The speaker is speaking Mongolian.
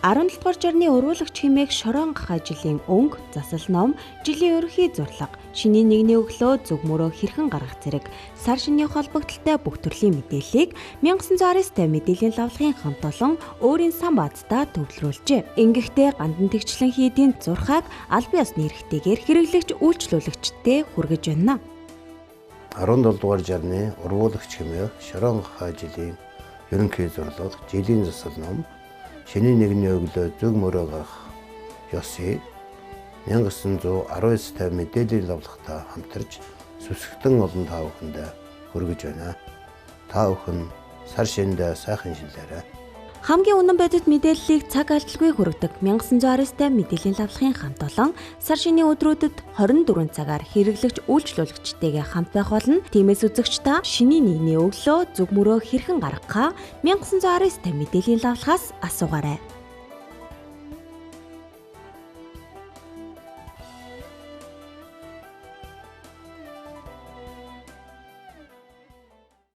17 дугаар жарны уруулагч хэмээх шорон гахай жилийн өнгө, засал ном, жилийн ерөнхий зурлага, шинийн нэгний өглөө зүг мөрөө хэрхэн гаргах зэрэг сар шинийн холбогдлолтой бүх төрлийн мэдээллийг 1919 мэдээллийн лавлагын хамт олон өөрийн сан баазтаа төвлөрүүлжээ. Ингэхдээ гандан тэгчлэн хийдийн зурхааг албан ёсны эрхтэйгээр хэрэглэгч үйлчлүүлэгчдэд хүргэж байна. 17 дугаар жарны ургуулагч хэмээх шорон гахай жилийн ерөнхий зурлага, жилийн засал ном, шинийн нэгний өглөө зүг мөрөө гарах ёсыг 1919 мэдээллийн лавлагтай хамтарч сүсгтэн олон та бүхэндээ хүргэж байна. Та бүхэн сар шинэдээ сайхан шилээрэй. Хамгийн үнэн бодит мэдээллийг цаг алдалгүй хүргэдэг 1919 мэдээллийн лавлагын хамт олон сар шинийн өдрүүдэд 24 цагаар хэрэглэгч үйлчлүүлэгчтэйгээ хамт байх болно. Тиймээс үзэгч та шинийн нэгний өглөө зүг мөрөө хэрхэн гаргахаа 1919 мэдээллийн лавлагаас асуугаарай.